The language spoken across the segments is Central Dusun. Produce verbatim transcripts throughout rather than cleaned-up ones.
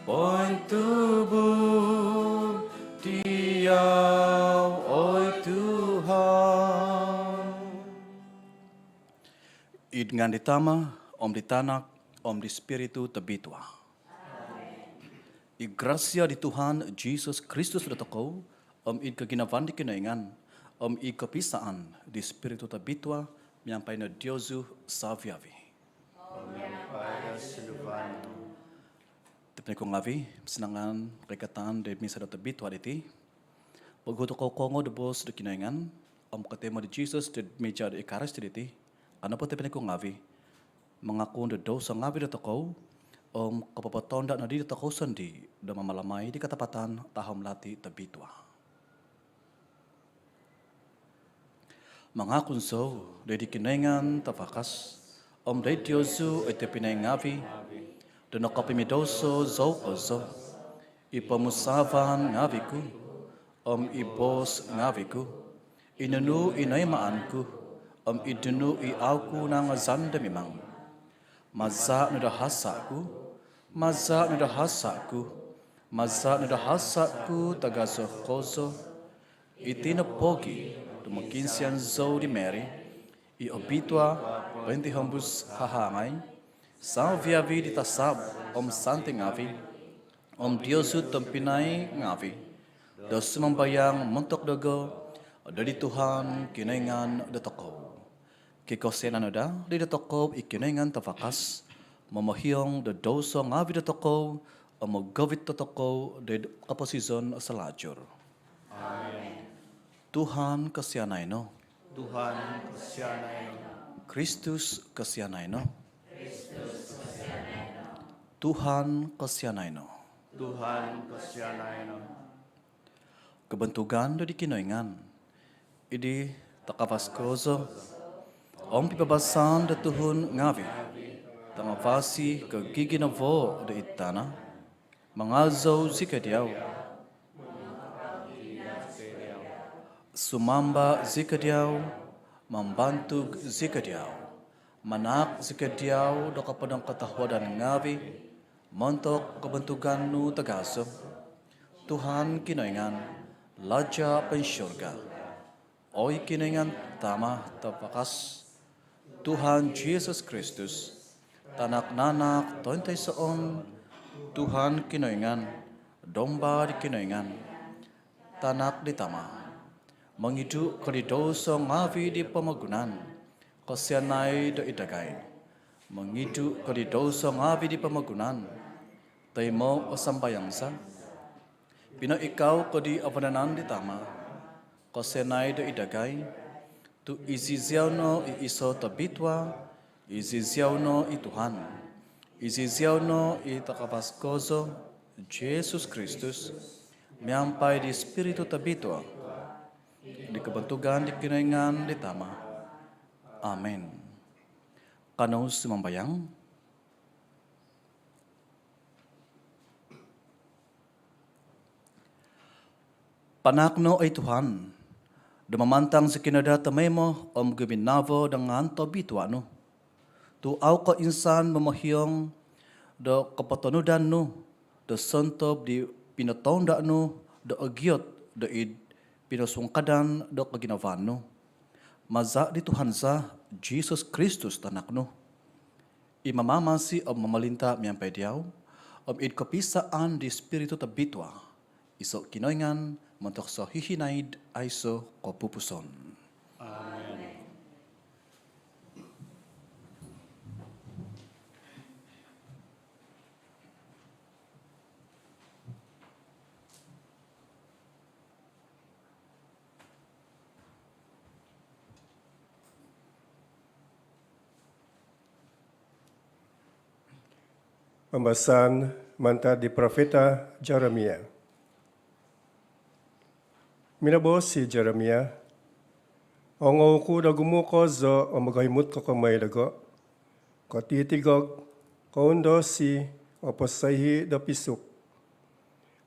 Pointubu diau, oi Tuhan. Id ngaan di Tama, om di Tanak, om di Spiritu Tobitua. I grasia di Tuhan Jisus Kristus dotokou, om i koginavaan di Kinoingan, om i kopisaan di Spiritu Tobitua, miampai no diozu savi-avi. Tobpinai ku ngavi, poinsanangan koikatan di misa do tobitua diti. Poguhu tokou koongou do boos do Kinoingan, om kotoimo di Jisus do mija do Ekaristi diti, kanou po tobpinai ku ngavi, mangakun do douso ngavi dotokou, om kopopotonda nodi dotokou sondii do mamalamai di katapatan tahom lati tobitua. Mangakun zou doid di Kinoingan Tavakas, om doid diozu oi tobpinai ngavi, do nokopomidouso zou kozo, i pomusaavan ngavi ku, om i boos ngavi ku, i nunu i noimaan ku, om i nunu i au ku nangazan do mimang. Maza no do hasa ku, maza no do hasa ku, maza no do hasa ku tagazo kozo. Iti no pogi do mokiinsian zou di Mary i obitua pointihombus hahangai, savi-avi di tasab om santi ngavi, om diozu tobpinai ngavi, do sumambayang montok dogo doid di Tuhan Kinoingan dotokou. Kikosianan no daa dotokou i Kinoingan Tavakas, momohiong do douso ngavi dotokou, om mogovit dotokou doid koposizon salajur. Amen. Tuhan kosianai no. Tuhan kosianai no. Kristus kosianai no. Tuhan kosianai no. Tuhan kosianai no. Kobontugan doid di Kinoingan, id di takavas kozo, om pibabasan do tuhun ngavi, tangavasi ko ginavo doid tana. Mangazou zikoi diau. Sumamba zikoi diau, mambantug zikoi diau, manaak zikoi diau do koponongkotohuadan ngavi, montok kobontugan nu tagazo. Tuhan Kinoingan, Laja poinsurga. Oi Kinoingan Tama Tavakas, Tuhan Jisus Kristus, Tanak nanak tointoisoon, Tuhan Kinoingan, Domba di Kinoingan, Tanak di Tama. Mongidu ko di douso ngavi di pomogunan, kosianai doid dagai. Mongidu ko di douso ngavi di pomogunan, toimo o sambayang za. Pinoikau ko di vanan di Tama, kosianai doid dagai. Tu iziziau no i iso tobitua, iziziau no i Tuhan, iziziau no i takavas kozo, Jisus Kristus, miampai di Spiritu Tobitua, id kobontugan di Kinoingan di Tama. Amen. Kanou sumambayang. Panaak no oi Tuhan, do mamantang zikoi no daa tomoimo om guminavo do ngaan tobitua nu. Tu au ko insan momohiong do kopotonudan nu, do sontob di pinotounda nu do ogiot doid pinosungkadan do koginavaan nu. Maza di Tuhan za, Jisus Kristus Tanak nu. I mamamasi om momolinta miampai diau, om id kopisaan di Spiritu Tobitua, iso Kinoingan, montok sohihinaid aiso kopupuson. Amen. Pambasaan mantad di profeta Jeremia. Minoboos i Jeremia, "Ongou ku do ogumu kozo om mogoimut kokomoi dogo, kotitigog, koundosi, om posoihi do pisuk.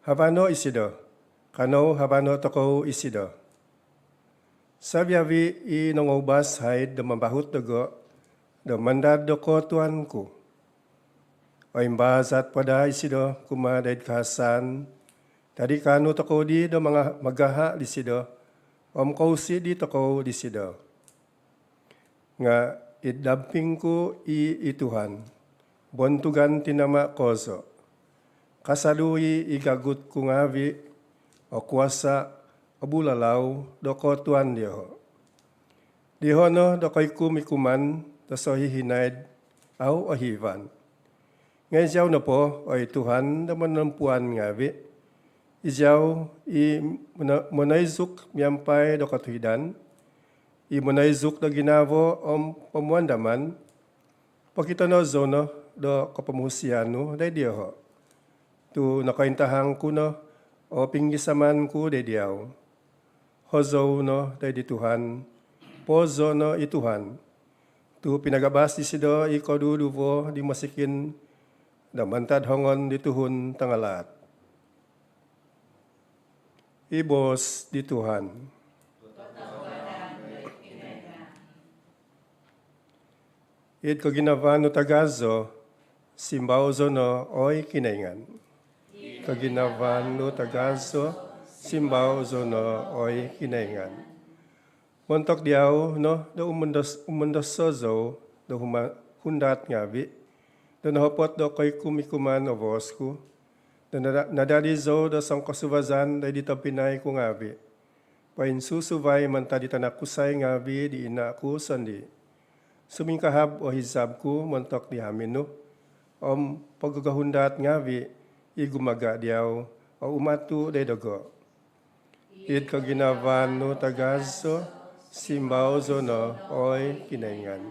Havano isido, kanou havano tokou isido. Savi-avi i nongoubas haid do mambahut dogo do mandad do kotuan ku. Oimbaazat po daa isido kumaa doid kahasaan. Dadi kaanu tokou di do manga- magaha' disido om kousi' di tokou disido. Nga' id damping ku i' i Tuhan, bontugan tinama' kozo'. Kasadu i' i gagut ku ngaavi', o kuasa', o bulalau do kotuan dioho'. Dioho' no do koikum-ikuman do sohihinaid au ohiivan. Nga' iziau nopo, oi Tuhan do monompuan ngaavi', iziau i mono- monoizuk miampai do kotuhidan, i monoizuk do ginavo om pomuandaman, pokitono' zou no do kopomuhosian nu doid dioho'. Tu' nokointahang ku no o pinggisaman ku doid diau. Hozou no doid di Tuhan, poozo' no i Tuhan. Tu' pinagabas disido i koduduvo di mosikin do mantad hongon di tuhun tangalaat. I boos di Tuhan. Id koginavaan nu tagazo, simbauzo' no oi Kinoingan. Koginavaan nu tagazo, simbauzo' no oi Kinoingan. Montok diau no do umondos- umondoso' zou do huma- hundaat ngaavi', do nohopot do koikum-ikuman o boos ku, do nada- nadadi zou do songkosuvazan doid di tobpinai ku ngaavi', poinsusuvai mantad di tanak kusai ngaavi' di ina' ku sondii'. Sumingkahab o hizab ku montok di hamin nu, om pogogohundaat ngaavi' i gumaga' diau o umatu' doid dogo'. Id koginavaan nu tagazo, simbauzo' no oi Kinoingan.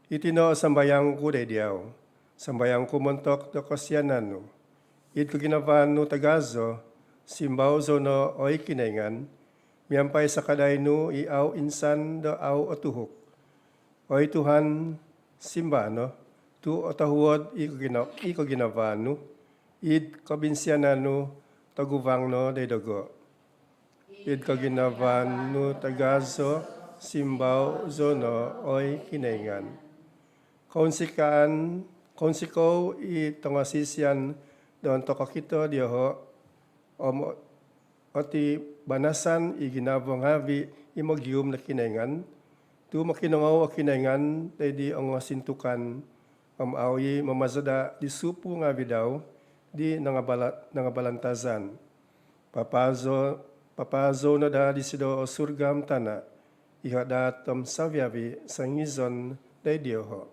Iti no o sambayang ku doid diau, sambayang ku montok do kosianan nu. Id koginavaan nu tagazo, simbauzo' no oi Kinoingan, miampai sakadai nu i au insan do au otuhuk. Oi Tuhan, simbaa' no, tu' otohuod i kogina- i koginavaan nu, id kobinsianan nu toguvang no doid dogo'. Id koginavaan nu tagazo, simbauzo' no oi Kinoingan. Kounsikaan, kounsikou i tongosisian do ontok kokito dioho', om oti banasan i ginavo ngaavi' i mogium do Kinoingan, tu' mokinongou o Kinoingan doid di ongosintukan, om au i' mamazada' di supu ngaavi' dau di nangabala- nangabalantazan. Papaazo- papaazou no daa disido o surga om tana', iho' daat om savi-avi' sangizon doid dioho'.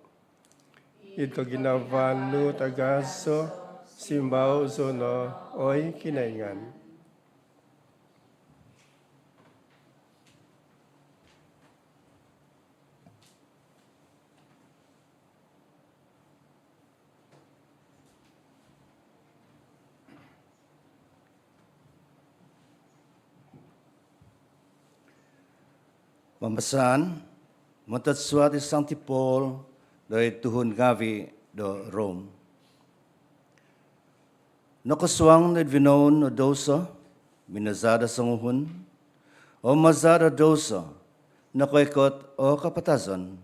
Id koginavaan nu tagazo, simbauzo' no oi Kinoingan. Pambasaan mantad suat di Sangti Paul doid tuhun ngaavi' do Rom. Nokosuang no id vinoun o douso, minazad o songuhun, om mazad o douso, nokoikot o kapatazon.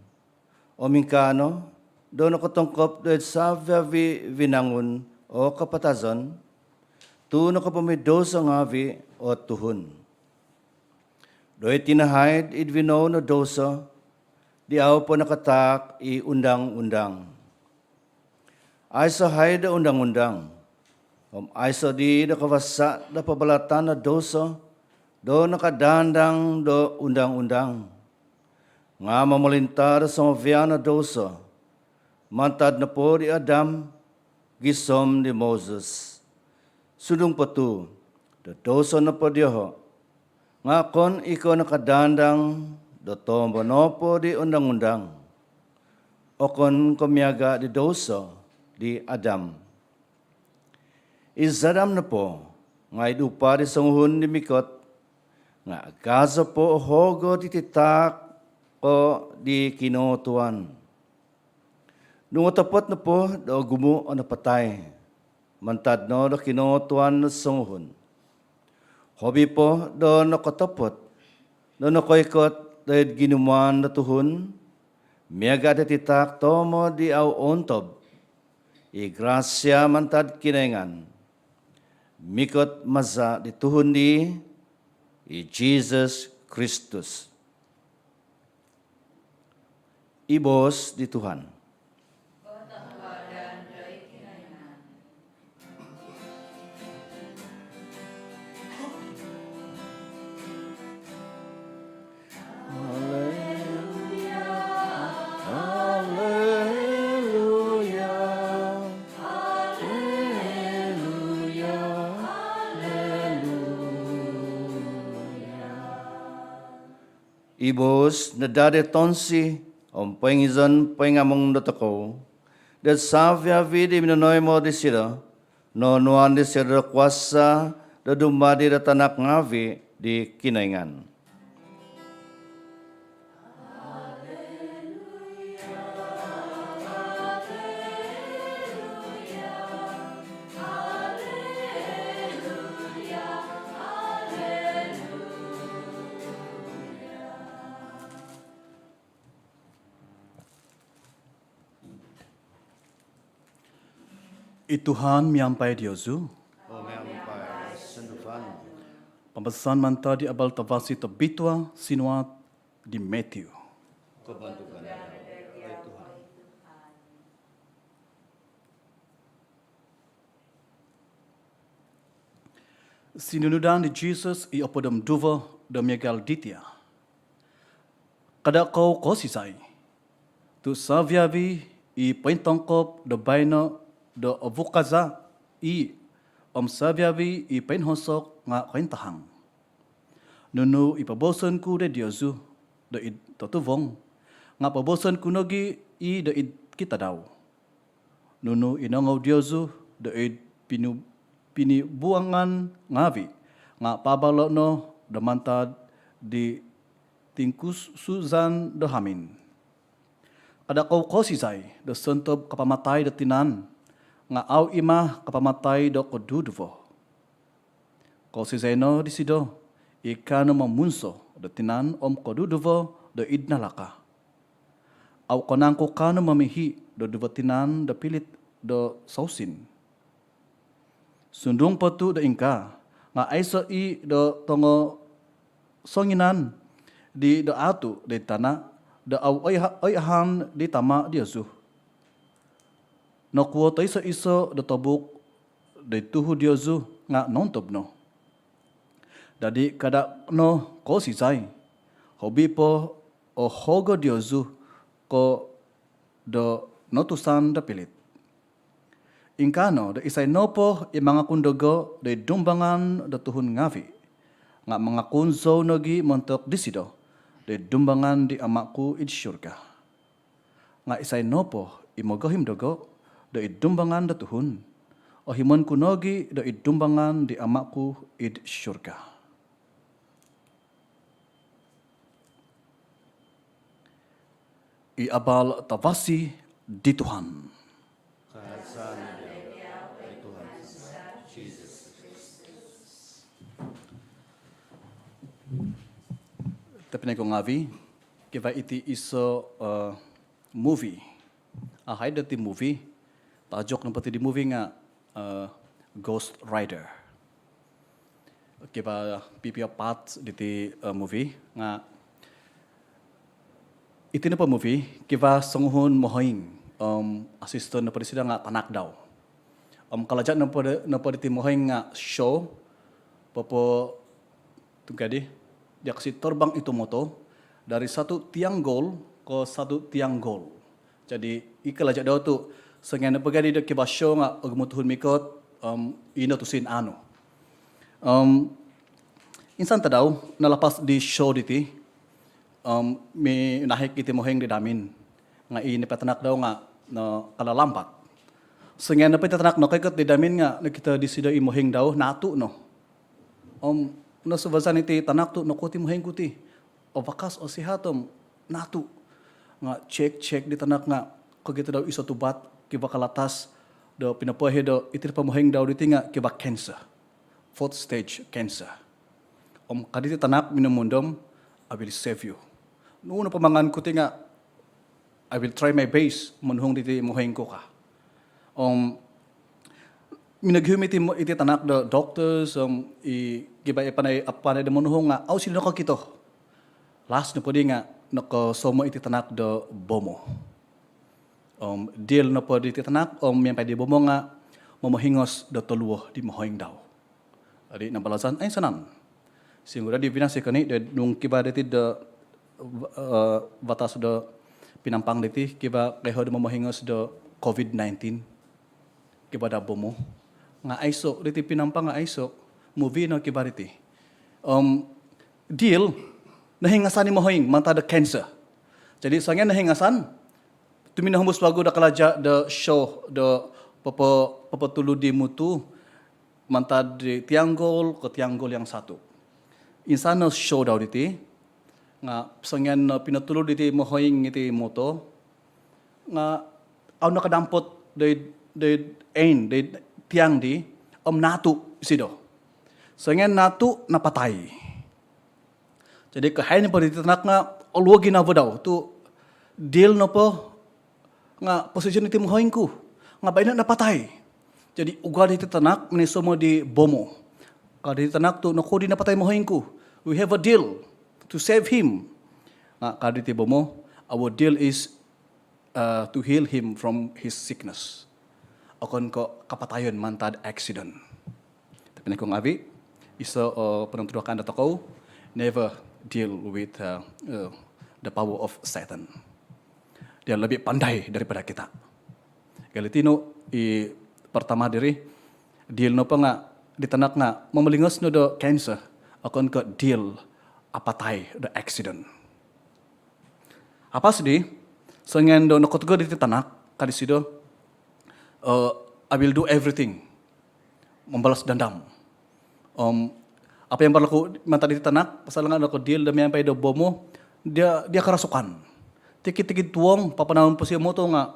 Om ingkaa no do nokotongkop doid savi-avi' vinangun o kapatazon, tu' nokopomidouso ngaavi' o tuhun. Doid tinahaid id vinoun o douso, di au po nakataak i undang-undang. Aiso haid do undang-undang, om aiso di do kavasa do pabalatan o douso do nakadaandang do undang-undang. Nga' momolinta do songovian o douso, mantad nopo di Adam gisom di Moses. Sundung po tu' do douso nopo dioho', nga' okon i' ko' nakadaandang do toombo nopo di undang-undang. Okon ko' miaga' di douso di Adam. I Adam nopo nga' id upa' di songuhun di mikot, nga' agazo po o hogo' di titaak ko' di kinootuan. Nung otopot nopo do ogumu' o napatai, mantad no do kinootuan do songuhun, hobi po do nokotopot do nokoikot doid ginumuan do tuhun, miaga' do titaak toomod di au oontob, I grasia mantad Kinoingan, mikot maza di Tuhun di, i Jesus Kristus. I boos di Tuhan. Haleluya, haleluya, haleluya, haleluya. I boos no daa di tonsi om poingizon poingamung dotokou, dot savi-avi di minonoimo disido, noonuan disido do kuasa do dumadi do tanak ngaavi di Kinoingan. I Tuhan miampai diozu. Om miampai sunduvan. Pambasaan mantad di Abal Tavasi Tobitua sinuat di Matthew. Kobontugan, oi Tuhan. Sinunudan di Jesus i opod om duvo do miagal ditia. Kada kou koosizai, tu savi-avi i pointongkop do baino do ovukaza i, om savi-avi i poinhosok nga kointahang. Nunu i pobooson ku do diozu do id totuvong, nga pobooson ku nogi i do id kitadau. Nunu i noongou diozu do id pinu-, pinibuangan ngaavi, nga paabalo no do mantad di tingkusuzan do hamin. Kada kou koosizai do sontob kapamatai do tinan, nga au i ma kapamatai do koduduvo. Koosizai no disido i kaanu momunso do tinan om koduduvo do id nalaka. Au konangku kaanu momihi do duvo tinan do pilit do sousin. Sundung po tu do ingkaa, nga aiso i do tongo songinan di do aatu di tana do au oiha-, oihaan di Tama diozu. Nokuo toiso-iso do tobuk di tuhu diozu nga nountob no. Dadi kada no koosizai, hobi po o hoogo diozu ko do notusan do pilit. Ingkaa no do isai nopo i mangakun dogo do id dumbangan do tuhun ngaavi, nga mangakun zou nogi montok disido do id dumbangan di Ama ku id surga. Nga isai nopo i mogohim dogo do id dumbangan do tuhun, ohimon ku nogi do id dumbangan di Ama ku id surga. I Abal Tavasi di Tuhan. Tobpinai ku ngaavi, kivaa iti iso, eh, movie. Ahai diti movie, tajuk nopo ti di movie nga, eh, Ghost Rider. Kivaa pipio part diti, eh, movie nga iti nopo movie, kivaa songuhun mohoing, om asisten nopo disido nga tanak dau. Om kalaja nopo di, nopo diti mohoing nga show, popo tungkadi, dia kasi terbang itu moto dari satu tiang gol ke satu tiang gol. Jadi, i kalaja dau tu, songian nopo gadi do kivaa show nga ogumu tuhun mikot, om ino tusin anu. Om insan tadau, nalapas di show diti, om minahik iti mohoing di damin. Nga i nopo tanak dau nga nakalambat. Songian nopo iti tanak nokoikot di damin nga nokito disido i mohoing dau, naatu no. Om nosuvazan iti tanak tu, nokuo ti mohoing ku ti, ovakas, osihat om naatu. Nga check-check di tanak nga kokito dau iso tubat, kivaa kalatas do pinopoiho do iti nopo mohoing dau diti nga kivaa cancer. Fourth stage cancer. Om ka diti tanak minomundom, "I will save you. Nunu nopo mangan ku ti nga, I will try my best monuhung diti mohoing ku," ka. Om minogihum iti, iti tanak do doctors om i kivaa i pandai, pandai do monuhung nga au isido nokokito. Last nopo di nga nokosomo iti tanak do bomo. Om deal nopo diti tanak om miampai di bomo nga momohingos do toluo di mohoing dau. Jadi nabalasan, oinsanan. Sungguh dadi binasi koni do nung kivaa diti do, eh, batas do Penampang diti, kivaa koiho do momohingos do COVID nineteen. Kivaa do bomo. Nga aiso diti Penampang, nga aiso. Movie no kivaa diti. Om deal nohingasan i mohoing mantad do cancer. Jadi songian nohingasan, tuminohombus vagu do kalaja do show do popo, popotulud di mutu mantad di tianggol ke tianggol yang satu. Insan no show dau diti, nga songian no pinotulud diti mohoing iti moto, nga au nakadampot doid, doid ain, doid tiang di, om naatu isido. Songian naatu, napatai. Jadi koiho nopo diti tanak nga oluo ginavo dau tu deal nopo nga position iti mohoing ku nga baino napatai. Jadi ugad iti tanak minisomo di bomo. Ka diti tanak tu, nokuo di napatai mohoing ku? We have a deal to save him. Nga ka diti bomo, our deal is, uh, to heal him from his sickness. Okon ko kapatayon mantad accident. Tapi nokuo ngaavi, iso, uh, ponontudukan do tokou, never deal with, uh, uh, the power of Satan. Dia lebih pandai daripada kita. Jadi tinu i pertama diri, deal nopo nga di tanak nga momolingos no do cancer, okon ko deal apatai do accident. Apas di, songian do nokotugod iti tanak, ka disido, eh, "I will do everything." Membalas dendam. Om apa yang berlaku mantad diti tanak, pasal nga nokodeal do miampai do bomo, dia, dia kerasukan. Tikid-tikid tuong, papanahon po isio moto nga,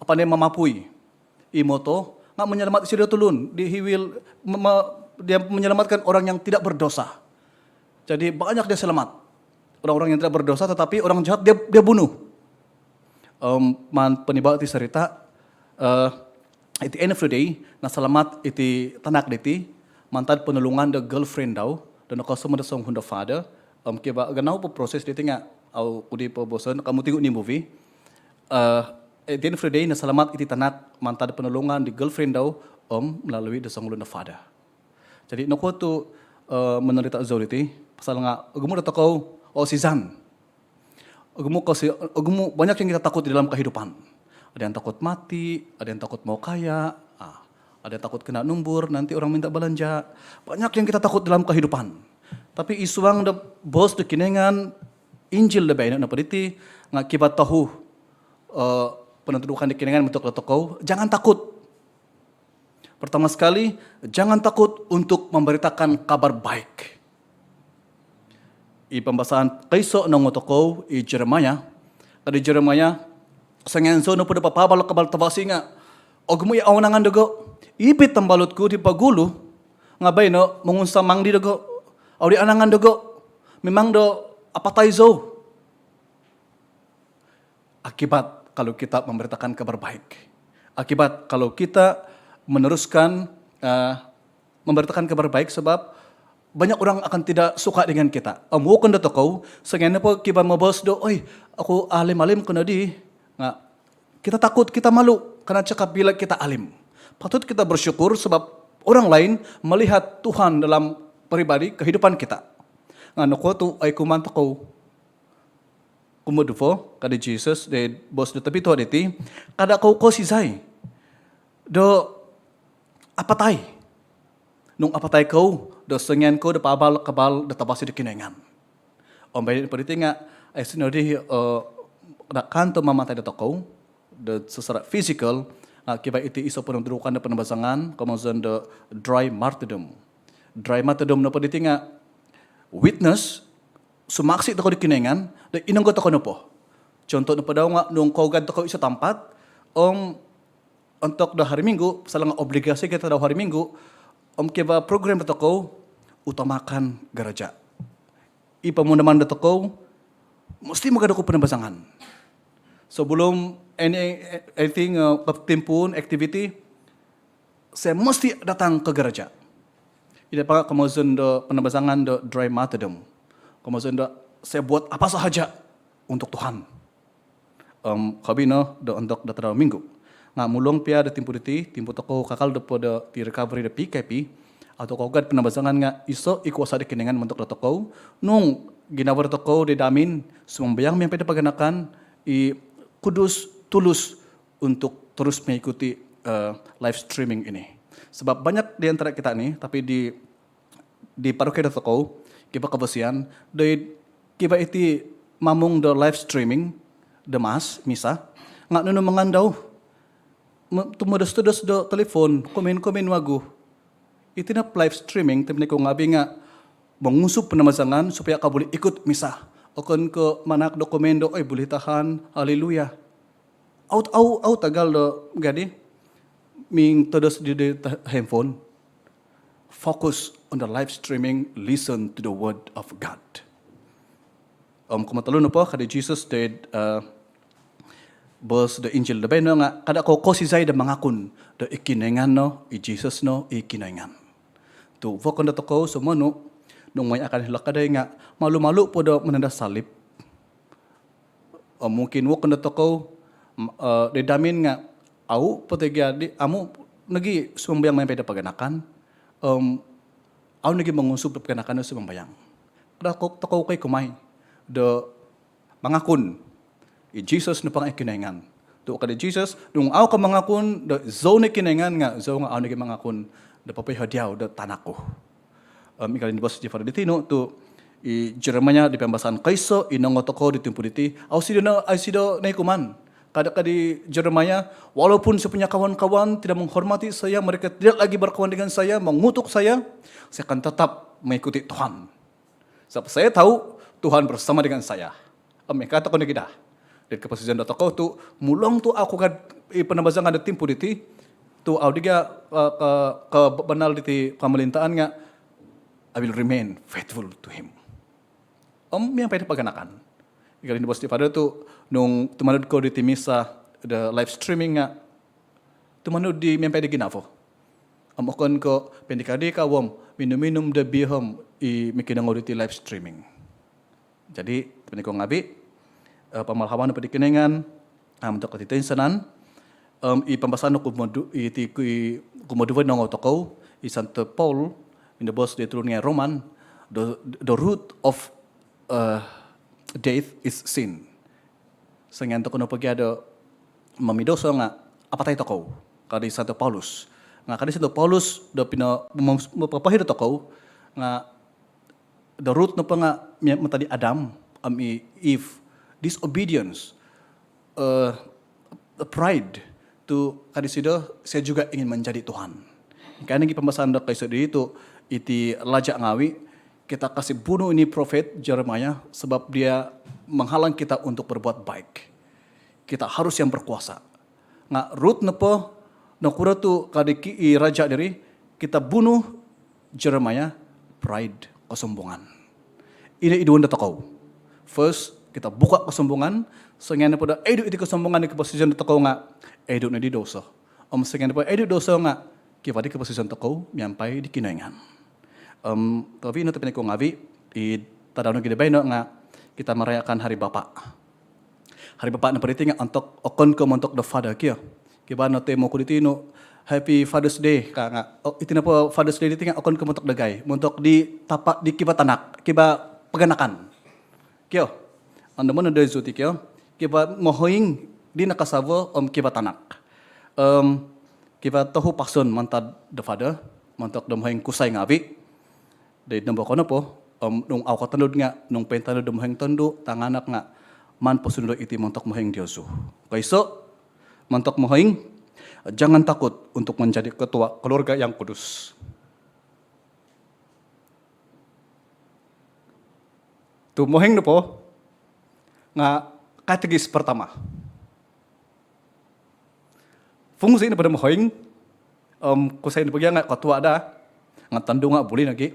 apa ni, mamapui i moto nga menyelamat isido tulun. Di, he will, me-, me-, dia menyelamatkan orang yang tidak berdosa. Jadi banyak dia selamat. Orang-orang yang tidak berdosa, tetapi orang jahat dia, dia bunuh. Om maan po niba iti cerita, eh, at the end of the day, naselamat iti tanak diti mantad penolongan do girlfriend dau, do nokosomo do songuhun do father. Om kivaa ganau po proses diti nga au ku di poboson, kamu tengok ni movie. Eh, at the end of the day, naselamat iti tanak mantad penolongan di girlfriend dau, om melalui do songuhun do father. Jadi nokuo tu, eh, menderita zou diti, pasal nga ogumu do tokou oosizan. Ogumu kosi-, ogumu, banyak yang kita takut di dalam kehidupan. Ada yang takut mati, ada yang takut mau kaya, ah, ada yang takut kena numbur, nanti orang minta belanja. Banyak yang kita takut dalam kehidupan. Tapi id suang do boos do Kinoingan, Injil do baino nopo diti, nga kivaa tohu, eh, ponontudukan di Kinoingan montok do tokou, jangan takut. Pertama sekali, jangan takut untuk memberitakan kabar baik. I pambasaan koiso nokuo tokou i Jeremiah, ka di Jeremiah, songian zou nopo do papaabal kabar tavasi nga ogumu i au anangan dogo, iipit tambalut ku di pogulu, nga baino mongunsamang di dogo, au di anangan dogo, mimang do apatai zou. Akibat kalau kita memberitakan kabar baik. Akibat kalau kita meneruskan, eh, memberitakan kabar baik, sebab banyak orang akan tidak suka dengan kita. Om wokon do tokou, songian nopo kivaa moboos do, "Oi, aku alim-alim ko nodi." Nga kita takut, kita malu, karena cakap bila kita alim. Patut kita bersyukur sebab orang lain melihat Tuhan dalam peribadi kehidupan kita. Nga nokuo tu oikuman tokou? Kumoduvo, ka di Jesus, di boos do tobitua diti, "Kada kou koosizai do apatai nung apatai kou do songian kou do paabal kabar do tavasi do Kinoingan." Om baino po diti nga, eh, aiso nodi, eh, do kaanto mamatai do tokou do secara fizikal, nga kivaa iti iso ponontudukan do panabasangan, komozon do dry martyrdom. Dry martyrdom nopo diti nga witness, sumaksi tokou di Kinoingan do inonggo tokou nopo. Contoh nopo dau nga nung kougad tokou iso tampat, om ontok do hari Minggu, pasal nga obligasi kita do hari Minggu, om kivaa program do tokou, utamakan gereja. I pomundaman do tokou, mesti magado ko panabasangan. Sebelum Any, anything, uh, ketimpuun, aktiviti, saya mesti datang ke gereja. Ino po nga komozon do panambazangan do Dry Martyrdom. Komozon do saya buat apa sahaja untuk Tuhan. Om hobi no do ontok do tadau minggu. Nga mulong pia do timpu diti, timpu tokou kakal do po do ti recovery do P K P, au tokou gad panambazangan nga iso i kuasa do Kinoingan montok do tokou, nung ginavo do tokou di damin, sumambayang miampai do paganakan, i kudus, tulus untuk terus mengikuti, eh, live streaming ini. Sebab banyak di antara kita ni, tapi di di paroki do tokou, kiva kavasian, doid kiva iti mamung do live streaming do mass, misa, nga nunu mangan dau, tumodos-todos do telefon, komen-komen wagu. Iti no live streaming, tobpinai ku ngaavi, nga mongunsub panambazangan supaya kau boleh ikut misa. Okon ko manahak do komen do, "Oi, boleh tahan, haleluya." Au, au, au tagal do gadi mintodos di, di handphone. Focus on the live streaming, listen to the word of God. Om kumotolu nopo, ka di Jesus doid, eh, boos do Injil do baino nga, "Kada kou kosizai do mangakun do i Kinoingan no, i Jesus no i Kinoingan." Tu vokon do tokou somonu, nung moi akan hilo kadai nga, malu-malu po do mananda salib. Om mungkin vokon do tokou, eh, di damin nga au po tega di, amu nogi sumambayang miampai do paganakan, om au nogi mongunsub do paganakan do sumambayang. Kada ko tokou koikumai do mangakun i Jesus nopo nga i Kinoingan. Tu ka di Jesus, nung au ko mangakun do zou no i Kinoingan nga zou nga au nogi mangakun do popoiho diau do tanak ku. Om i kali ni boos di Father di tinu tu i Jeremiah di pambasaan koiso i nongou tokou di timpu diti, au sido no, au sido no ikuman. Kada ka di Jeremiah, "Walaupun saya punya kawan-kawan tidak menghormati saya, mereka tidak lagi berkawan dengan saya, mengutuk saya, saya akan tetap mengikuti Tuhan. Sebab saya tahu Tuhan bersama dengan saya." Om ingkaa tokou nogi daa doid koposizon do tokou tu, mulong tu au ko gad i panambazangan do timpu diti, tu au diga, eh, ke, ke banal diti pamalintaan nga, "I will remain faithful to him." Om miampai do paganakan. I kali ni boos di Father tu, nung tumanud kou diti misa do live streaming nga, tumanud di miampai do ginavo. Om okon ko pendikadi ka om minum-minum do beer om i mikinongou diti live streaming. Jadi, tobpinai ku ngaavi, eh, pamalahavan nopo di Kinoingan, om montok diti toinsanan, om i pambasaan do kumodu-, i ti ku-, i kumoduvo i nongou tokou, i Santo Paul, minoboos di turun ngai Roman, the, the root of, eh, death is sin. Songian tokou nopo gia do momidoso nga apatai tokou, ka di Santo Paulus. Nga ka di Santo Paulus do pino-, mem-, mopopoiho do tokou nga the root nopo nga mia-, mantad di Adam om i Eve, disobedience, eh, pride, tu ka disido, "Saya juga ingin menjadi Tuhan." Ingkaa nogi pambasaan do koiso dii tu, iti laja ngaavi, "Kita kasih bunuh ini prophet Jeremiah sebab dia menghalang kita untuk berbuat baik. Kita harus yang berkuasa." Nga root nopo, nokuro tu ka di ki-, i raja diri, "Kita bunuh Jeremiah, pride, kesombongan." Ino iduon do tokou. First, kita buka kesombongan, songian nopo do oidu iti kesombongan di koposizon do tokou nga oidu nodi douso. Om songian nopo oidu douso nga kiva di koposizon tokou miampai di Kinoingan. Om, tovi no tobpinai ku ngaavi, i tadau nogi do baino nga kita merayakan Hari Bapa. Hari Bapa nopo diti nga ontok, okon ko montok do father kio. Kiva no toimoo ku di tinu, "Happy Father's Day," ka nga, oh, iti nopo Father's Day diti nga okon ko montok dagai, montok di tapa, di kiva tanak, kiva paganakan. Kio, ondomon no doid Zoom ti kio, kiva mohoing di nakasavo om kiva tanak. Om kiva tohu pason mantad do father, montok do mohoing kusai ngaavi. Doid nombo ko nopo, om nung au kotanud nga, nung pointanud do mohoing tondu, tanganak nga, maan posunudo iti montok mohoing diozu. Koiso, montok mohoing, jangan takut untuk menjadi ketua keluarga yang kudus. Tu mohoing nopo nga katekis pertama. Fungsi nopo do mohoing, om kusai nopo gia nga ketua daa, nga tondu nga buli nogi.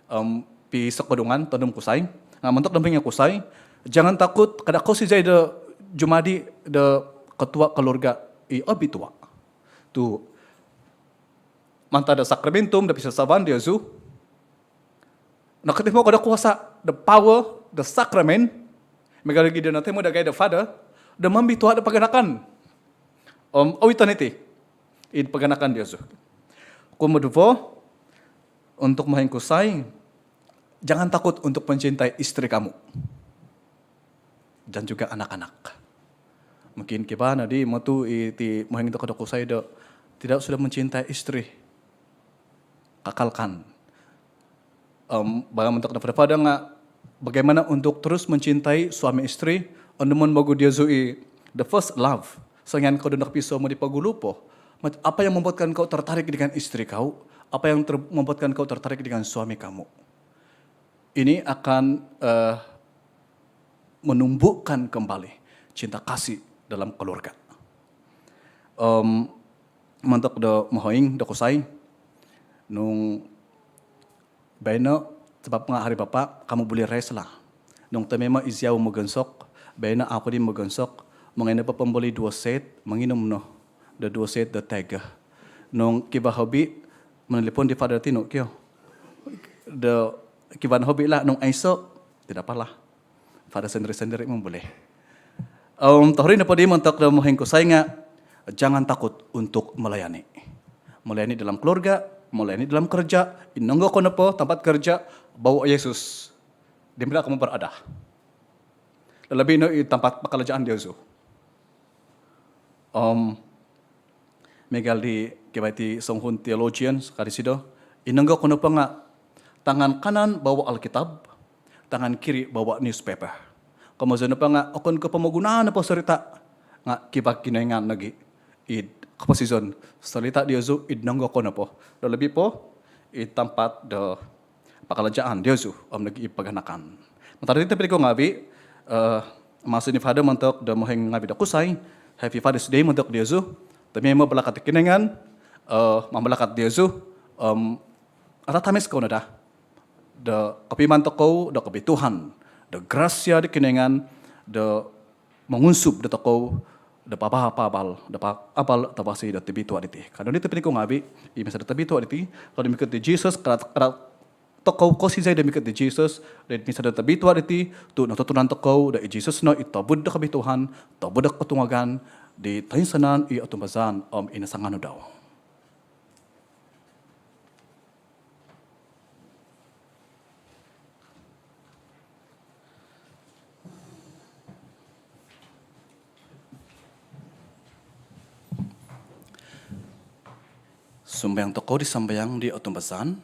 Om pisokodungan tondu om kusai. Nga montok do mohoing nga kusai, jangan takut, kada kosizai do jumadi do ketua keluarga i obitua. Tu mantad do sakramentum do pisasavaan diozu, nokotimo ko do kuasa, the power, the sacrament, miagal nogi do notimo dagai do Father, do mombitua do paganakan. Om owiton iti id paganakan diozu. Kumoduvo, untuk mohoing kusai, jangan takut untuk mencintai istri kamu dan juga anak-anak. Mungkin kivaa nodi motu iti mohoing tokou do kusai do tidak sudah mencintai istri. Kakalkan. Om bagi montok do Father-Father nga, bagaimana untuk terus mencintai suami istri, ondomon vagu diozu i the first love. Songian kou do nokopiso moti pogulu po, apa yang membuatkan kau tertarik dengan istri kau? Apa yang ter- membuatkan kau tertarik dengan suami kamu? Ini akan eh, menumbuhkan kembali cinta kasih dalam keluarga. Om montok do mohoing do kusai, nung baino, sebab nga hari Bapa, kamu boleh rest lah. Nung tomoimo iziau mogonsok, baino au po di mogonsok, mongoi nopo pomboli duo set, monginum no do duo set do Tiger. Nung kivaa hobi, menelpon di Father tinu kio. Do kivaa no hobi lah, nung aiso, tidak apalah. Father sendiri-sendiri memboleh. Om tohuri nopo di montok do mohoing kusai nga, jangan takut untuk melayani. Melayani dalam keluarga, melayani dalam kerja, inonggo ko nopo tampat kerja, bawa Yesus. Di mana kamu berada. Lalabi no i tampat pakalajaan diozu. Om miagal di kivaa iti songuhun theologian, ka disido, inonggo ko nopo nga tangan kanan bawa Alkitab, tangan kiri bawa newspaper. Komozon nopo nga okon ko pomogunaan nopo sorita nga kivaa Kinoingan nogi id koposizon, sorita diozu id nonggo ko nopo. Lalabi po id tampat do pakalajaan diozu om nogi id paganakan. Mantad diti tobpinai ku ngaavi, eh, maso di Father montok do mohoing ngaavi do kusai, Happy Father's Day montok diozu. Tomoimo balakat do Kinoingan eh, mambalakat diozu om atatamis kou no daa do kopiuman tokou do kobituaan, do grasia do Kinoingan do mongunsub dotokou do paabal-paabal, do paabal tavasi do tobitua diti. Kanou di tobpinai ku ngaavi, i misa do tobitua diti, kanou mikot di Jesus, kada, kada tokou kosizai do mikot di Jesus, do misa do tobitua diti, tu notutunan tokou do i Jesus no i tobud do kobituaan, tobud do kotungagan, di toinsanan i otumbazaan om i nasanganu dau. Sumambayang tokou di sambayang di otumbazaan.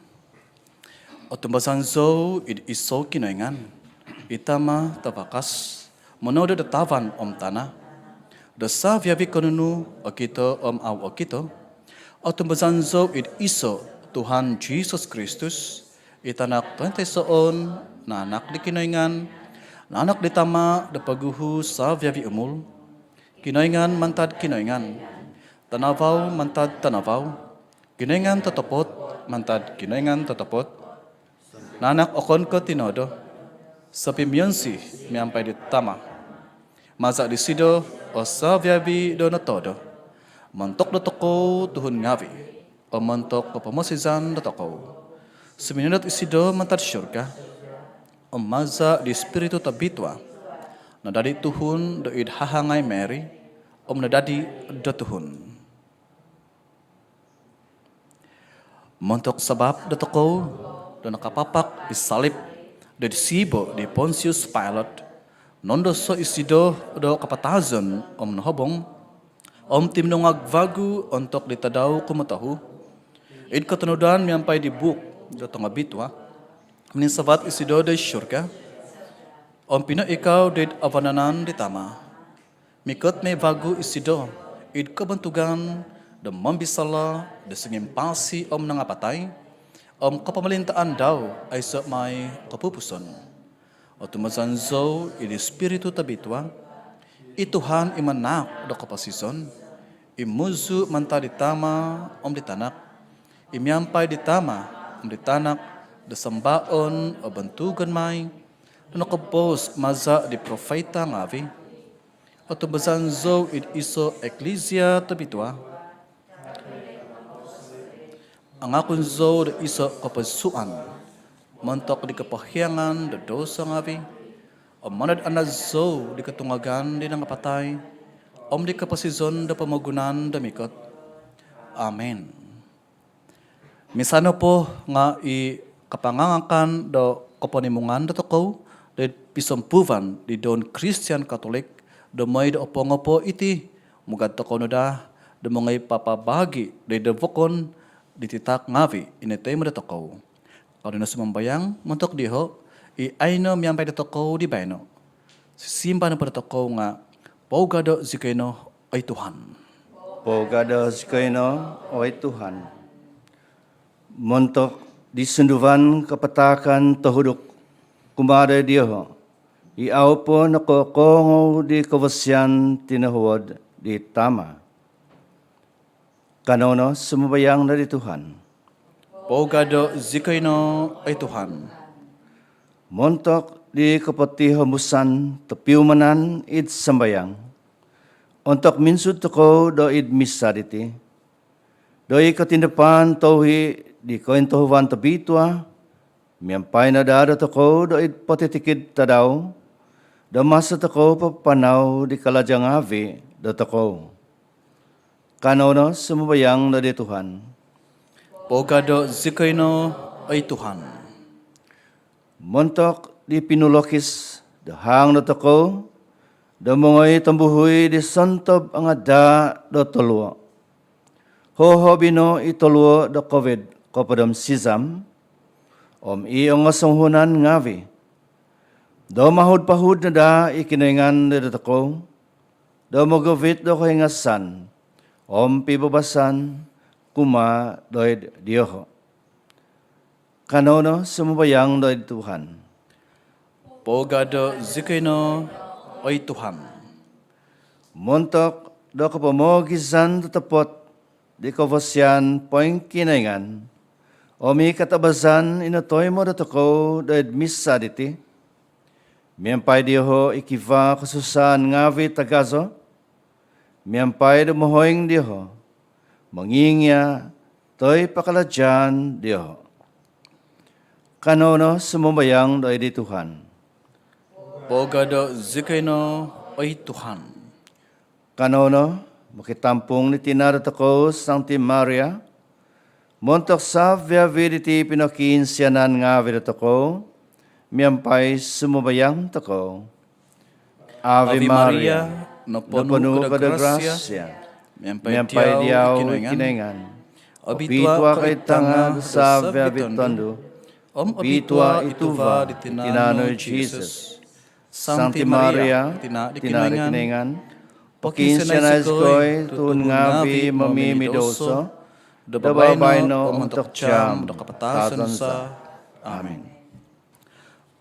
Otumbazaan zou id iso Kinoingan, i Tama tavakas, monodo do tavan om tana, do savi-avi ko nunu okito om au okito. Otumbazaan zou id iso Tuhan Jesus Kristus, i Tanak tointoisoon, naanak di Kinoingan, naanak di Tama do poguhu savi-avi umul. Kinoingan mantad Kinoingan, tanavau mantad tanavau, Kinoingan totopot mantad Kinoingan totopot, naanak okon ko tinodo, sopimionsi miampai di Tama. Maza disido o savi-avi do notodo. Montok dotokou tuhun ngaavi om montok kopomosizan dotokou, suminondot isido mantad surga. Om maza di Spiritu Tobitua, nadadi tuhun do id hahangai Mary, om nadadi do tuhun. Montok sabap dotokou do nakapapak id salib do id siibo di Pontius Pilate, nondoso isido do kapatazon om nohobong, om timinungag vagu ontok di tadau kumotohu, id kotonudan miampai di buuk do tongobitua, mininsavat isido do id surga, om pinoikau do id avanan di Tama. Mikot mai vagu isido id kobontugan do mombisala do songimpasi om nangapatai, om kopomolintaan dau aiso mai kopupuson. Otumbazaan zou id Spiritu Tobitua, i Tuhan i manaak do koposizon, i muzu mantad di Tama om di Tanak, i miampai di Tama om di Tanak do sambaon om bontugon mai, do nokoboos maza di profita ngaavi. Otumbazan zou id iso' eklisia tobitua. Angakun zou do iso' kopodsuan montok di kopohiangan do douso ngavi', om manad-anad zou di kotungagan di nangapatai, om di koposizon do pomogunan do mikot. Amin. Misa nopo nga' i kapangangakan do koponimungan dotokou do id pisompuvan di don Kristian Katolik do moi do opongo po iti, mugad tokou no daa do mongoi papabagi' do id vokon di titahak ngavi' i notoimo dotokou. Kanou no sumambayang montok dioho' i aino miampai dotokou di baino. Sisimbar nopo dotokou nga', pougado' zikoi no, oi Tuhan. Pougado' zikoi no, oi Tuhan. Montok di sunduvan kapataakan tohuduk kumaa do dioho' i au' po nokokoongou di kavasian tinohuod di Tama'. Kanou no sumambayang do di Tuhan. Pougado' zikoi no, oi Tuhan. Montok di kopotihombusan topiumanan id sambayang, ontok minsud tokou do id misa diti, do i kotindapaan touhi di kointohuvan tobitua miampai no daa dotokou do id potitikid tadau, do maso tokou papanau di kalaja' ngavi' dotokou. Kanou no sumambayang do di Tuhan. Pougado' zikoi no, oi Tuhan. Montok di pinuhokis do haang dotokou do mongoi tombuhui di sontob angadaa' do toluo', hohobi no i toluo' do Covid kopod om sizam om i ongosonguhunan ngavi', do mahud-pahud no daa i Kinoingan do dotokou do mogovit do kohingasan om pibabasan kumaa do id dioho'. Kanou no sumambayang do id Tuhan. Pougado' zikoi no, oi Tuhan. Montok do kopomoogizan totopot di kavasian poingkinoingan om i katabazan i notoimo dotokou do id misa diti, miampai dioho' i kivaa kosusaan ngavi' tagazo, miampai do mohoing dioho' mongingia' toi pakalajaan dioho'. Kanou no sumambayang do id di Tuhan. Pougado' zikoi no, oi Tuhan. Kanou no mokitampung di tina' dotokou Sangti Maria, montok savi-avi' diti pinokiinsianan ngavi' dotokou, miampai sumambayang tokou. Ave Maria, noponu' ko do grasia, miampai diau i Kinoingan. Obitua' ko id tanga' do savi-avi' tondu', om obitua' i tuva' di tinan nu i Jesus. Sangti Maria, tina' di Kinoingan, pokiinsianai zikoi tuhun ngavi' momimidouso, do babaino om ontok jaam do kapatazon za. Amin.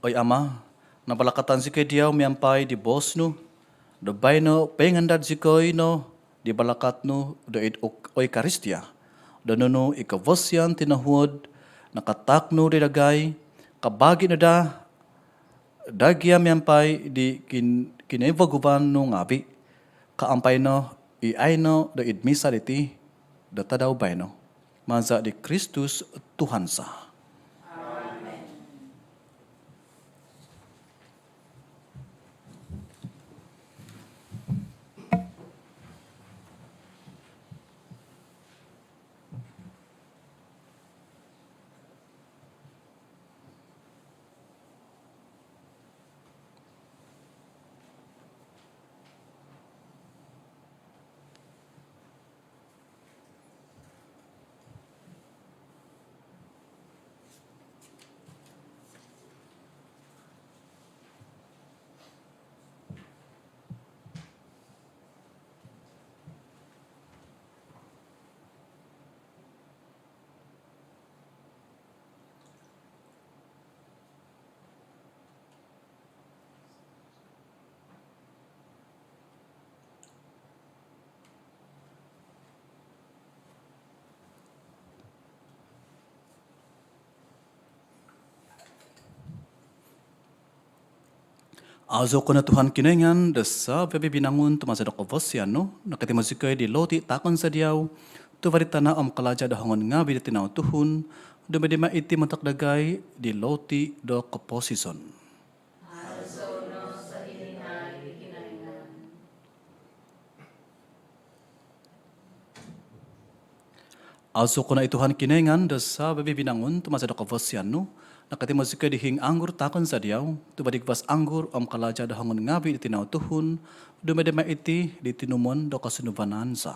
Oi Ama', nabalakatan zikoi diau miampai di boos nu, do baino poingandad zikoi no di balakat nu do id Eukaristia, do nunu i kavasian tinohuod nakataak nu di dagai, kabagi' no daa dagai miampai di kin-, kinoivaguvan nu ngavi', kaampai no i aino do id misa diti do tadau baino. Maza' di Kristus Tuhan za. Aazou ko no Tuhan Kinoingan do savi-avi binangun, tu maza do kavasian nu nokotimo zikoi di loti taakon za diau, tuva' di tana' om kalaja do hongon ngaavi' di tinau tuhun, dumadi mai iti montok dagai di loti do koposizon. Aazou no sohinaid i Kinoingan. Aazou ko no i Tuhan Kinoingan do savi-avi binangun, tu maza do kavasian nu nokotimo zikoi di hiing anggur taakon za diau, tuva' di guvas anggur om kalaja do hongon ngaavi' di tinau tuhun, dumadi mai iti di tinumon do kosunduvanan za.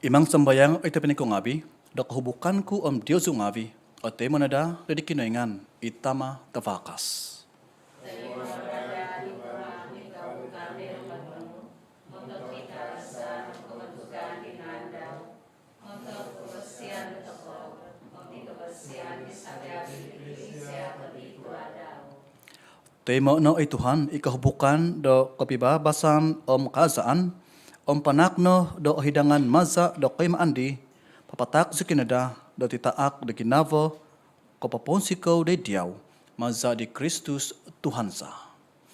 Imang sambayang oi tobpinai ku ngaavi', do kohubukan ku om diozu ngaavi' otoimo no daa do di Kinoingan i Tama' tavakas. Toimo' no oi Tuhan i kohubukan do kopibabasan om kaazaan, om panaak no do ohidangan maza' do koimaan di, papataak zikoi no daa do titaak do ginavo kopoponsikou doid diau, maza' di Kristus Tuhan za.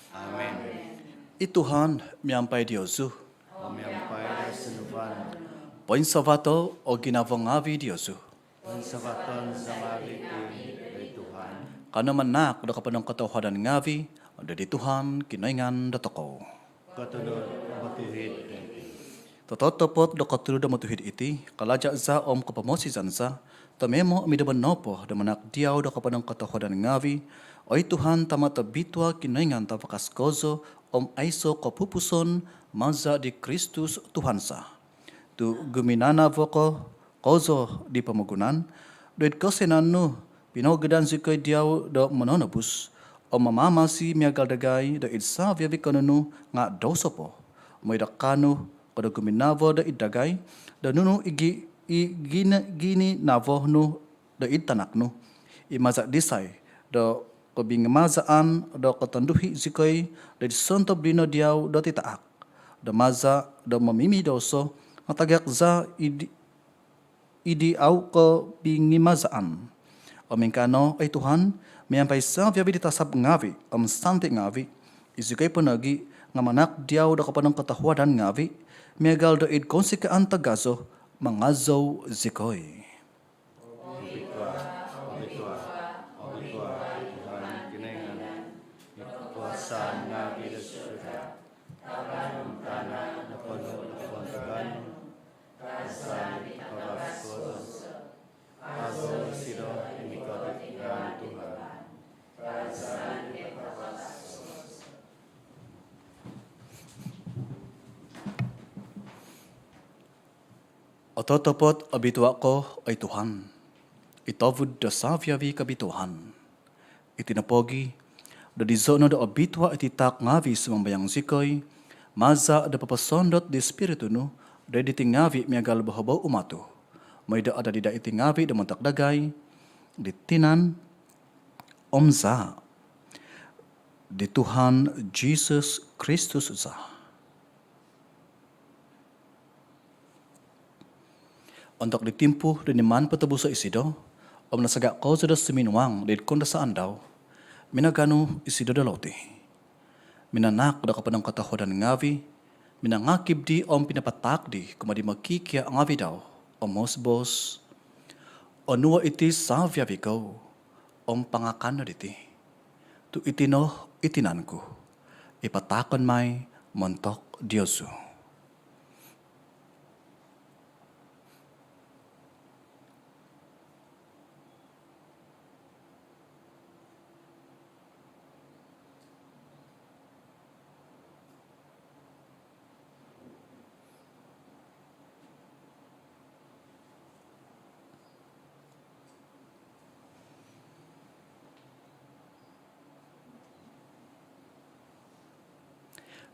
Amen. I Tuhan miampai diozu. Om miampai di sunduvan nu. Poinsavato' o ginavo ngaavi' diozu. Poinsavaton za ngaavi' kami doid Tuhan. Kanou manaak do koponongkotohuadan ngaavi' doid Tuhan Kinoingan dotokou. Kotunud om otuhid iti. Tototopot do kotunud om otuhid iti, kalaja' za om kopomosizan za, tomoimo om id nombo nopo do manaak diau do koponongkotohuadan ngaavi', oi Tuhan, Tama' tobitua, Kinoingan tavakas kozo om aiso' kopupuson, maza' di Kristus Tuhan za. Tu' guminanavo ko kozo di pomogunan, doid kosianan nu pinogidan zikoi diau do mononobus om mamamasi miagal dagai doid savi-avi konunu nga' douso po, moi do kaanu ko do guminavo doid dagai do nunu i gi-, i gini-, gininavo nu doid tanak nu, i maza' disai do kobingimazaan do kotonduhi zikoi doid sontob dino diau do titaak, do maza' do momimidouso, matagak za id id au kobingimazaan. Om ingkaa no, oi Tuhan, miampai savi-avi di tasab ngaavi' om santi ngaavi', izikoi po nogi' nga' manaak diau do koponongkotohuadan ngaavi', miagal doid kounsikaan tagazo mangazou zikoi. Obitua, obitua, obitua i Tuhan Kinoingan do kokuasaan ngaavi' do surga. Tavan om tana' noponu' do kobontugan nu. Kaazaan di tavas kozo. Aazou isido i mikot id ngaan Tuhan. Kaazaan di tavas kozo. Ototopot obitua' ko, oi Tuhan, i tovud do savi-avi kobituaan. Iti nopogi', do dizo no do obitua' iti taak ngaavi', sumambayang zikoi, maza' do poposondot di Spiritu nu doid diti ngaavi' miagal bohobou umatu, moi do adadi daa iti ngaavi' do montok dagai di tinan om zaa' di Tuhan Jisus Kristus za. Ontok di timpu do niman potobuso' isido om nasaga' kozo do suminuang doid koundasaan dau, minaganu isido do loti, minanaak do koponongkotohuadan ngaavi', minangakib di om pinapataak di kumaa di mokikia' ngaavi' dau om moboos, onuo' iti savi-avi kou om pangakan no diti, tu' iti no i tinan ku i pataakon mai montok diozu.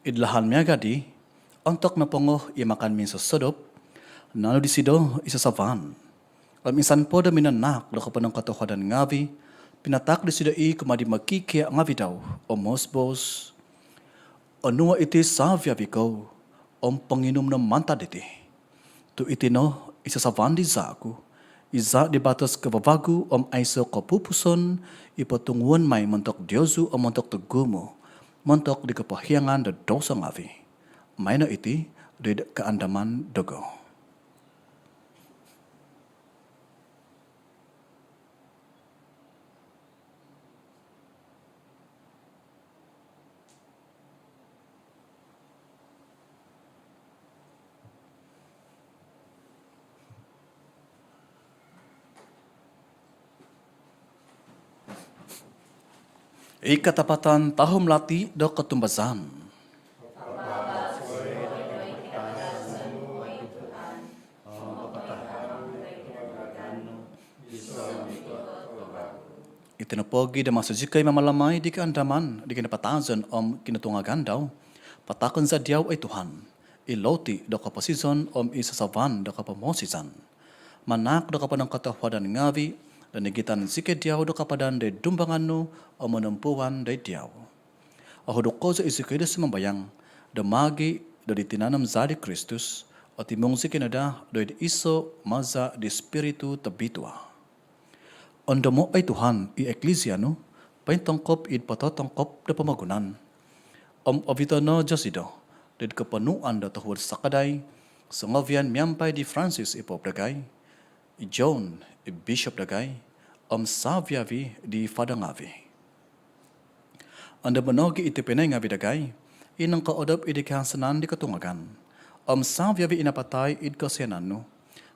Id lahan miaga' di, ontok nopongo i makan minsosodop, naanu disido i sasavan. Om insan po do minanaak do koponongkotohuadan ngavi', pinataak disido i kumaa di mokikia' ngavi' dau, om moos-boos, "Onuo' iti savi-avi' kou, om ponginum no mantad diti. Tu' iti no i sasavan di zaa' ku, i zaa' di batos kavavagu om aiso' kopupuson, i potunguon mai montok diozu om montok togumu', montok di kopohiangan do douso ngavi'. Maino iti do id kaandaman dogo." I katapatan tahum lati do kotumbazaan. Iti nopogi' do maso zikoi mamalamai di kaandaman di kinapatazon om kinotungagan dau, pataakon za diau, oi Tuhan, i loti do koposizon om i sasavan do kopomosizan. Manaak do koponongkotohuadan ngavi' do nigitan zikoi diau do kapadan do id dumbangan nu om monompuan do id diau. Ohuduk kozo i zikoi do sumambayang, do maagi' do di tinan om zaa' di Kristus, otimung zikoi no daa do id iso' maza' di Spiritu Tobitua. Ondomo', oi Tuhan, i Eklisia nu pointongkop id pototongkop do pomogunan. Om ovito' no dosido do id koponuan do tohuod sakadai, songovian miampai di Francis i Pop dagai, i John i Bishop dagai, om savi-avi di fada ngavi'. Ondomo' nogi' i tobpinai ngavi' dagai i nongkoodop id di kahansanan di kotungagan, om savi-avi i napatai id kosianan nu.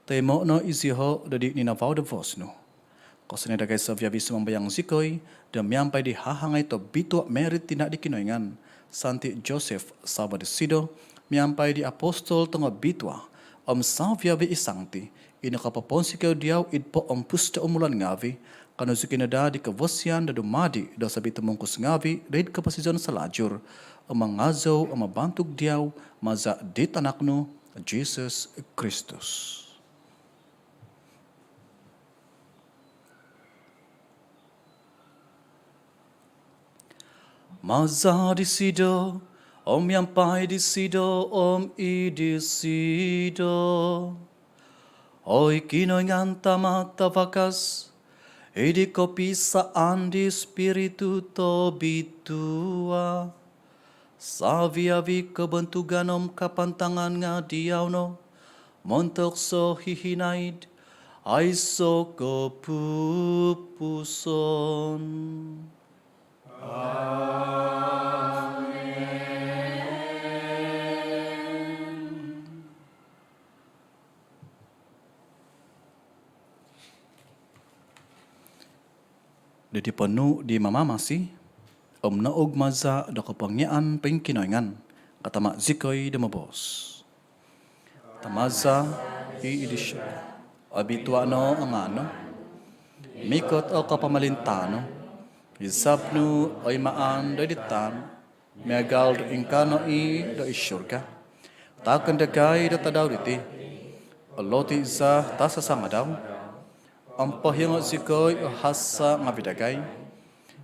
Toimo' no iziho' do id ninavau do vos nu. Kosianai dagai savi-avi, sumambayang zikoi do miampai di hahangai tobitua Mary tina' di Kinoingan, Santi Joseph savo' disido, miampai di apostol tongobitua, om savi-avi i santi i nokopoponsikou diau id poompus do umulan ngavi', kaanu zikoi no daa di kavasian do dumadi' do savi' tumungkus ngavi' do id koposizon salajur, om mangazou om mabantug diau maza' di tanak nu, Jisus Kristus. Maza' disido, om miampai disido, om id disido, oi Kinoingan Tama' Tavakas, id di kopisaan di Spiritu Tobitua, savi-avi kobontugan om kapantangan nga' diau no, montok sohihinaid aiso' kopupuson. Amen. Do di ponuu' di Mamamasi om noug maza' do kopongiaan poingkinoingan, katama' zikoi do moboos: Tama' za i id surga, obitua' no o ngaan nu, mikot o kopomolintaan nu, i sab nu oi maan do id titan miagal do ingkaa no i do id surga. Taakon dagai do tadau diti o loti za tasasangadau. Om pohiongo' zikoi o hasa' ngavi' dagai,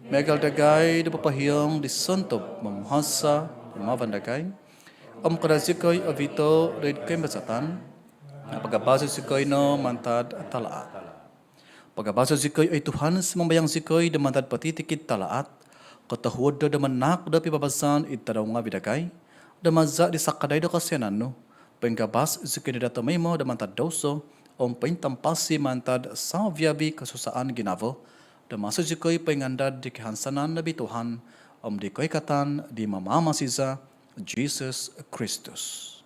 miagal dagai do popohiong di sontob momuhasa' humavan dagai. Om kada' zikoi ovito' do id koimbazatan, nga' pagabaso' zikoi no mantad talaat. Pagabaso' zikoi, oi Tuhan, sumambayang zikoi, do mantad potitikid talaat, kotohuod do manaak do pibabasan id tadau ngavi' dagai, do maza' di sakadai do kosianan nu, poingabas zikoi no daa tomoimo do mantad douso om pointampasi mantad savi-avi kosusaan ginavo, do maso zikoi poingandad di kahansanan nobitua om di koikatan di Mamamasi za, Jisus Kristus.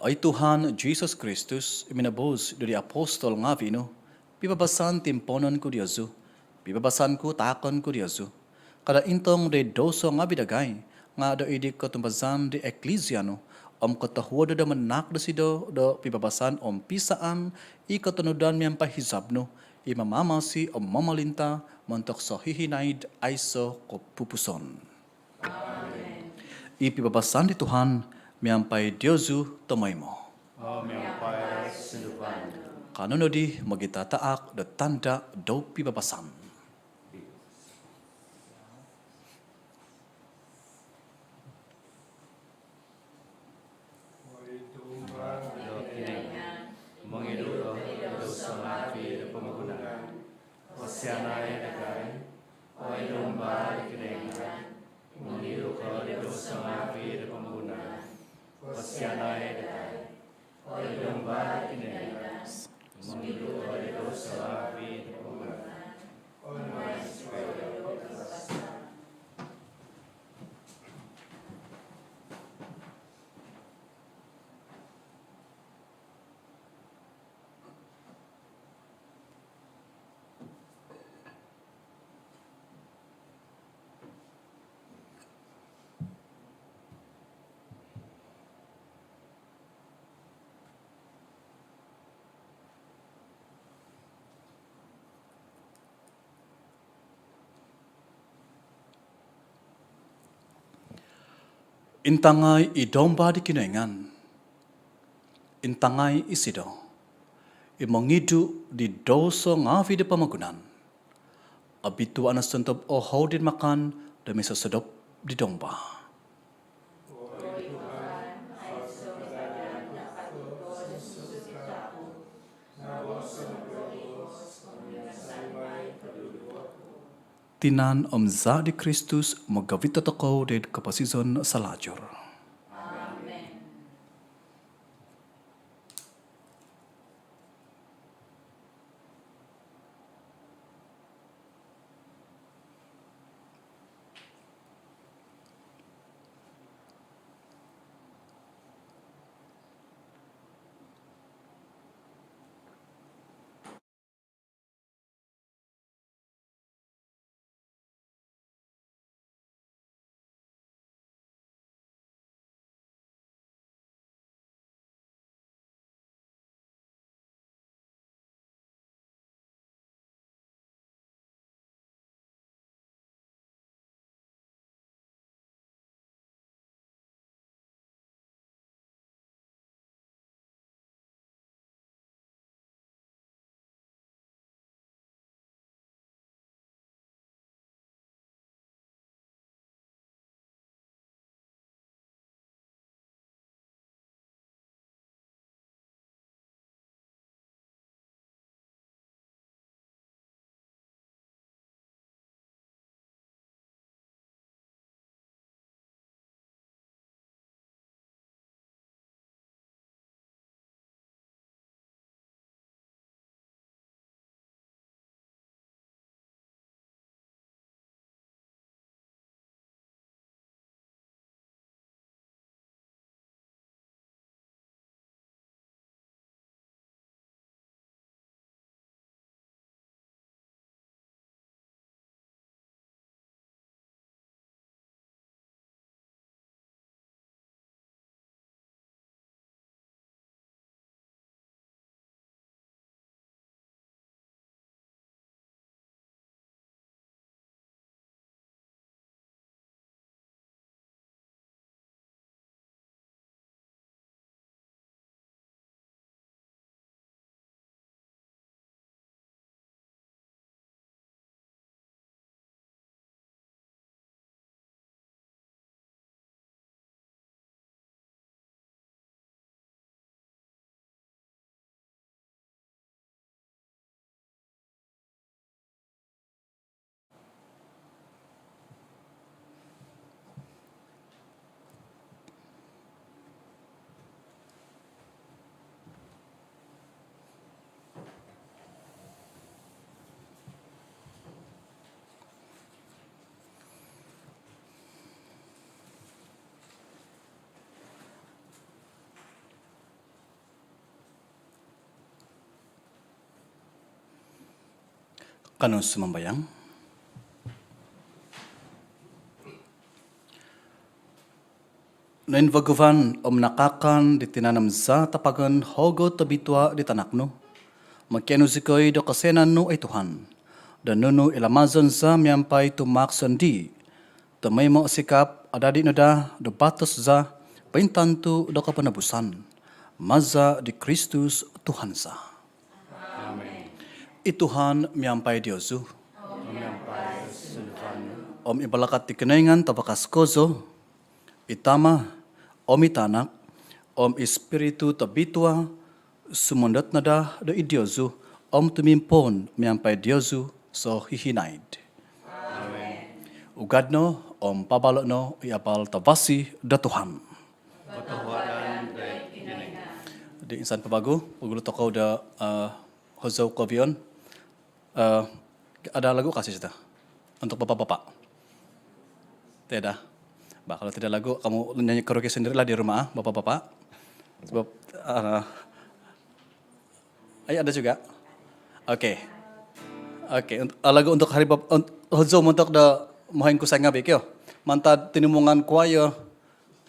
Oi Tuhan Jisus Kristus, i minoboos do di apostol ngavi' nu, pibabasan timponon ku diozu, pibabasan ku taakon ku diozu. Kada' intong do id douso ngavi' dagai, nga' do id di kotumbazaan di Eklisia nu, om kotohuadan do manaak dosido do pibabasan om pisaan i kotonudan miampai hizab nu, i mamamasi om momolinta montok sohihinaid aiso kopupuson. I pibabasan di Tuhan miampai diozu tomoimo. Om miampai sunduvan nu. Kanou nodi mogitataak do tanda do pibabasan. Oi Domba do Kinoingan, mongidu do douso ngaavi do pomogunan, kosianai dagai. Oi Domba do Kinoingan, mongidu do douso ngaavi do pomogunan, kosianai dagai. Oi Domba do Kinoingan, mongidu do douso ngaavi do pomogunan, oi Domba do Kinoingan. Intangai i Domba di Kinoingan. Intangai isido i mongidu di douso ngaavi di pomogunan. Obitua no sontob ohoou di makan do misosodop di Domba. Tinan om Zaa di Kristus mogovit dotokou doid koposizon salajur. Amen. Kanou sumambayang. Noinvaguvan om nakaakan di tinan om zaa tapagon hogo tobitua di Tanak nu, mokianu zikoi do kosianan nu, oi Tuhan, do nunu i lamazon za miampai tumaak sondii, tomoimo sikap adadi no daa do batos za pointantu do koponobusan. Maza di Kristus Tuhan za. Amen. I Tuhan miampai diozu. Om i balakat di Kinoingan Tabakas kozo, i Tama, om i Tanak, om i Spiritu Tobitua, sumondot no daa do id diozu om tumimpoon miampai diozu sohihinaid. Amen. Ugad no om pabalo no i abal tavasi do Tuhan. Di insan po vagu, pogulu tokou do, eh, hozou kobioon. Eh, ada lagu kasih kita untuk bapak-bapak? Tiada. Bah, kalau tidak lagu, kamu nyanyi karaoke sendirilah di rumah, ah, bapak-bapak. Sebab, eh, ay, ada juga. Oke. Oke, unt-, eh, lagu untuk hari bap-, unt-, hozou montok do mohoing kusai ngavi kio. Mantad tinimungan choir.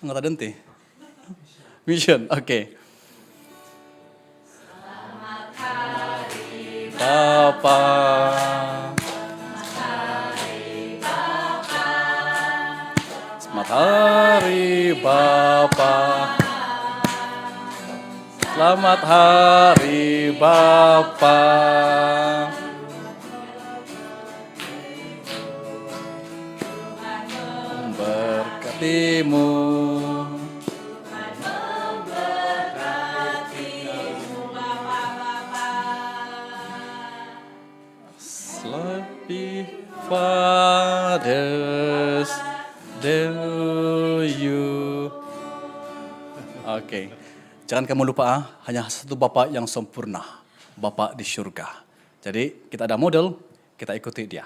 Ngatadon ti. Mission, oke. Bapa. Selamat hari Bapa. Selamat hari Bapa. Memberkatimu. Happy Father's Day to you. Oke. Jangan kamu lupa, ah, hanya satu Bapa yang sempurna, Bapa di syurga. Jadi, kita ada model, kita ikuti Dia.